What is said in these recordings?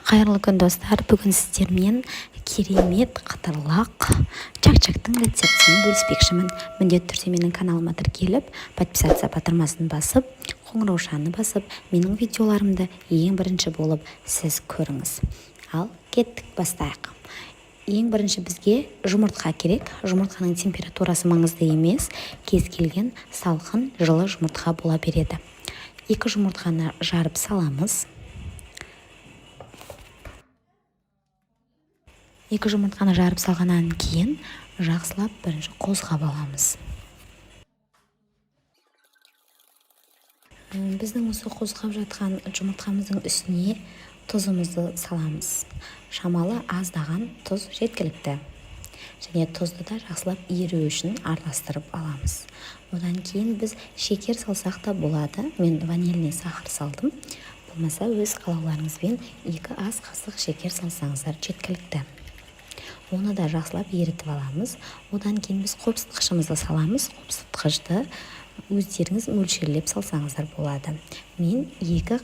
Қайырлы күн, достар! Бүгін сіздермен керемет қытырлақ чак-чактың рецептімен бөліспекшімін. Міндетті түрде менің каналыма тіркеліп, подписаться батырмасын басып, қоңыраушаны басып, менің видеоларымды ең бірінші болып сіз көріңіз. Ал кеттік, бастайық. Ең бірінші бізге жұмыртқа керек. Жұмыртқаның температурасы маңызды емес, кез келген салқын, жылы жұмыртқа бола береді. 2 жұмыртқаны жарып саламыз. 2 жұмыртқаны жарып салғаннан кейін жақсылап бірінші қозғап аламыз. Біздің осы қозғап жатқан жұмыртқамыздың үстіне тұзымызды саламыз. Шамалы аздаған тұз жеткілікті. Және тұзды да жақсылап еру үшін араластырып аламыз. Одан кейін біз шекер салсақ та болады. Мен ванильный сахар салдым. Болмаса өз қалауларыңызбен 2 ас қасық шекер салсаңыздар жеткілікті. Оны да жақсылап ерітіп аламыз. Одан кейін біз қопсытқышымызды саламыз. Қопсытқышты өздеріңіз мөлшерлеп салсаңыздар болады. Мен 2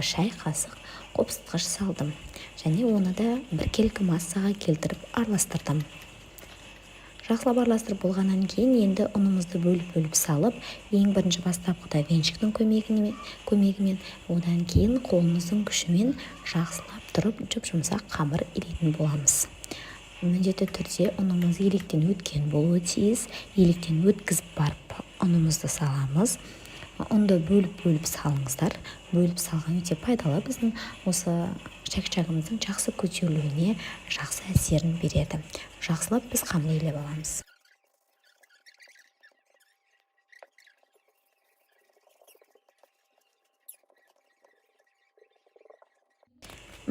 шай қасық қопсытқыш салдым. Және оны да біркелкі массаға келтіріп араластырдым. Жақсылап араластырып болғаннан кейін енді ұнымызды бөліп-бөліп салып, ең бірінші бастапқыда венчиктің көмегімен, одан кейін қолымыздың күшімен жақсылап тұрып жұп-жұмсақ қамыр илейтін боламыз. Міндетті түрде ұнымыз електен өткен болуы тиіс. Електен өткізіп барып ұнымызды саламыз. Ұнды бөліп-бөліп салыңыздар. Бөліп салған өте пайдалы, біздің осы чак-чагымыздың жақсы көтерілуіне жақсы әсерін береді. Жақсылап біз қамыр илеп аламыз.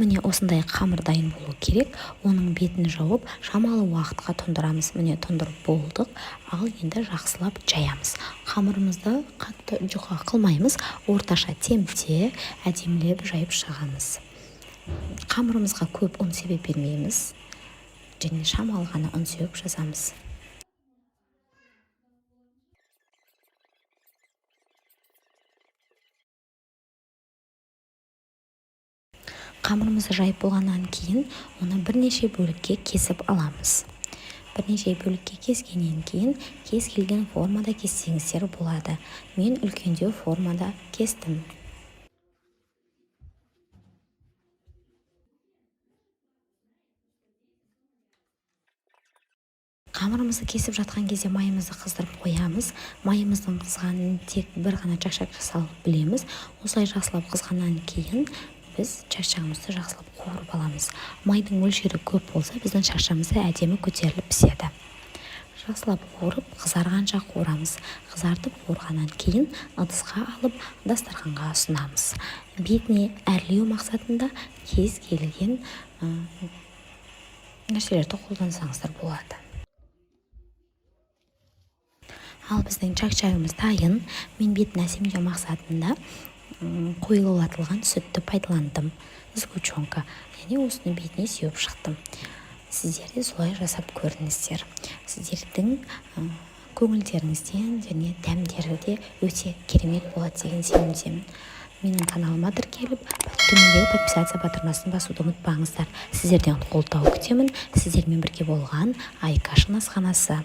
Міне осындай қамыр дайын болу керек. Оның бетін жауып, шамалы уақытқа тұндырамыз. Міне тұндырып болдық. Ал енді жақсылап жаямыз. Қамырымызды қатты жұқа қылмаймыз, орташа темпте әдемілеп жайып шығамыз. Қамырымызға көп ұн себе бермейміз және шамалы ғана ұн сеуіп жазамыз. Қамырымызды жайып болғаннан кейін оны бірнеше бөлікке кесіп аламыз. Бірнеше бөлікке кескеннен кейін кез келген формада кессеңіздер болады. Мен үлкендеу формада кестім. Қамырымызды кесіп жатқан кезде майымызды қыздырып қоямыз. Майымыздың қызғанын тек бір ғана чак-чак салып білеміз. Осылай жақсылап қызғаннан кейін біз чак-чагымызды жақсылап қуырып аламыз. Майдың мөлшері көп болса, біздің чак-чагымыз әдемі көтеріліп піседі. Жақсылап қуырып, қызарғанша қуырамыз. Қызартып қуырғаннан кейін ыдысқа алып, дастарханға ұсынамыз. Бетіне әрлеу мақсатында кез келген нәрселерді қолдансаңыздар болады. Ал біздің чак-чагымыз дайын. Мен бетін әсемдеу мақсатында қоюлатылған сүтті пайдаландым. Сгущенка. Және осыны бетіне сеуіп шықтым. Сіздер де солай жасап көріңіздер. Сіздердің көңілдеріңізден және дәмдері де өте керемет болады деген сенімдемін. Менің каналыма тіркеліп, төмендегі подписаться батырмасын басуды ұмытпаңыздар. Сіздерден қолдау күтемін. Сіздермен бірге болған Айкашың асханасы.